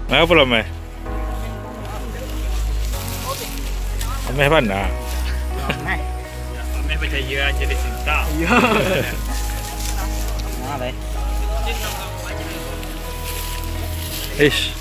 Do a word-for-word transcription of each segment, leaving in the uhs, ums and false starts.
Ngapa lameh? Lameh bana. Lameh. Lameh percaya aja di cinta. Iya. Nah, baik. Ish.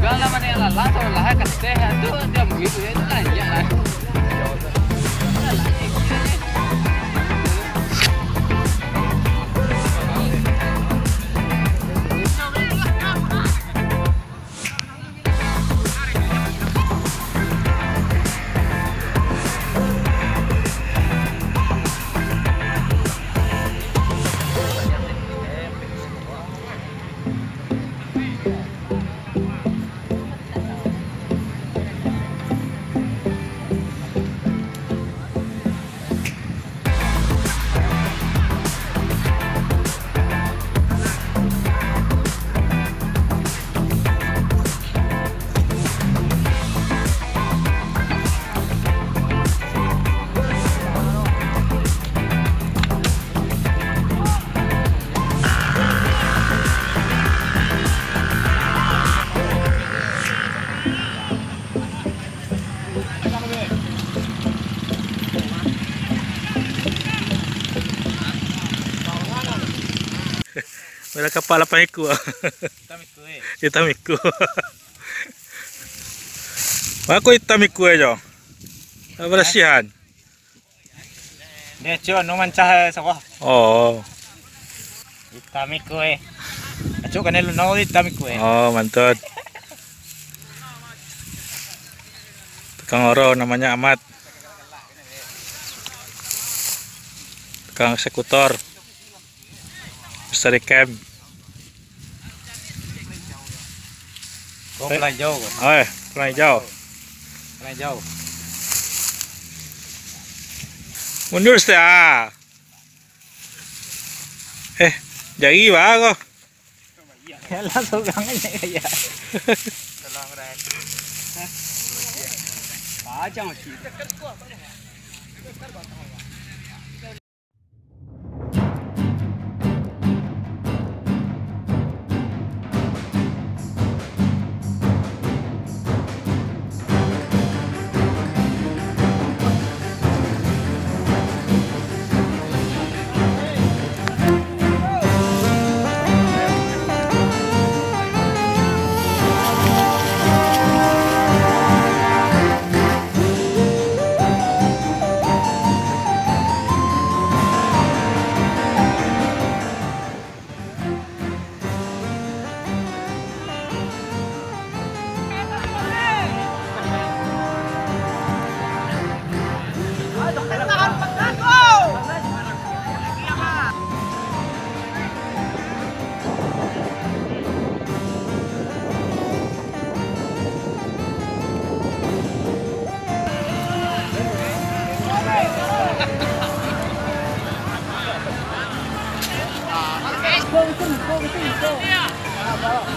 Kalau mana yang lalang, kalau lahai ka teh, tu dia ambil tu, ya, itu lanjak lah. Bala kapal lapan ikua. Hitam ikua, eh. Hitam ikua. Mako hitam ikua jo. Barasiahan. Dia cuma nu mancah, eh, sawah. Oh. Hitam ikua, eh. Acuk kanai lunau hitam ikua, eh. Oh, mantap. Tukang oro namanya Amat. Tukang eksekutor. Misteri kem. Ko pulang hijau ko. Eh, pulang hijau. Pulang hijau. Mundur sajo. Eh, jari baa ko. Yalah, sorang aja ya. Pajang masih.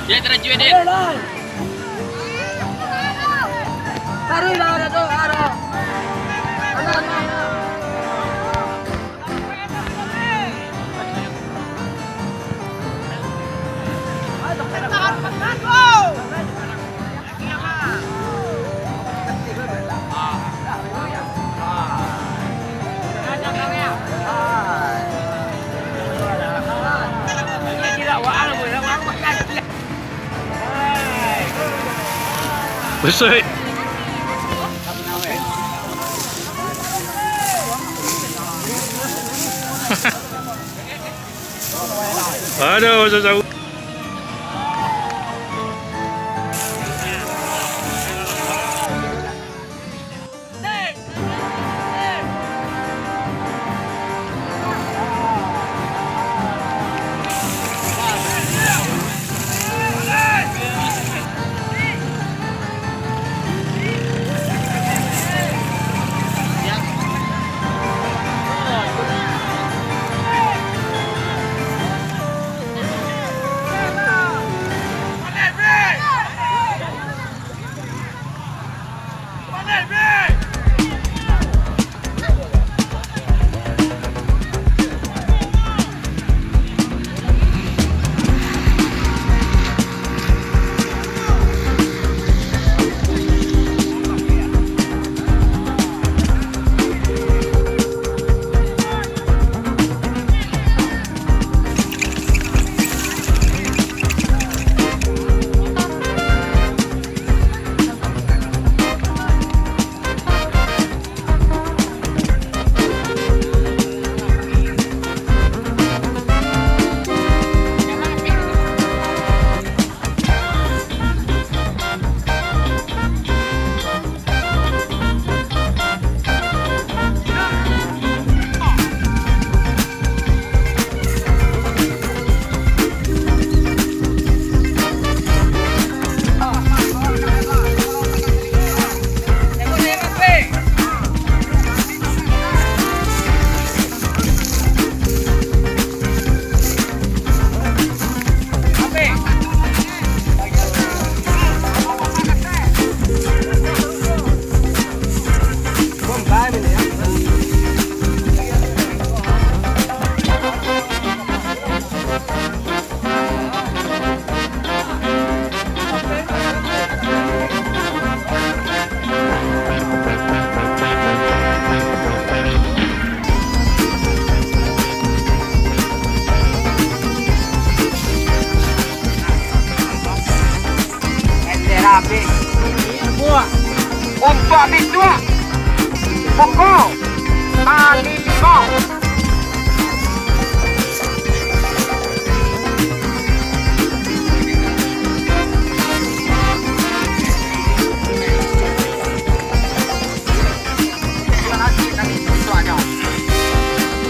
Dia teraju, Din. Taruh lah, ada tu, ada. Ada, ada, ada. Besar. Aduh, susah. Untuak bisuak, pukua limo.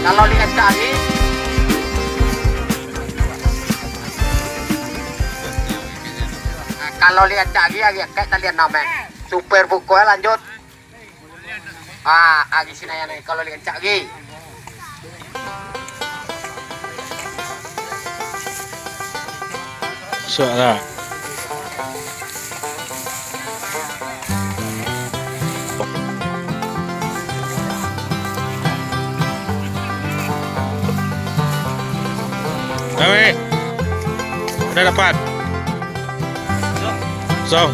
Kalau liek rancak agi, kalau liek rancak agi, agi akak talian namo. Super buko lanjut. Ah, agi sinayan, kalau liek rancak agi. Suara. Awe. Udah dapat. Song.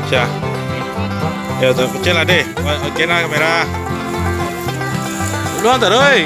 Siap. Yo, tu, kecil lah, deh. Oke lah, kamera. Duluan, taruh, oi.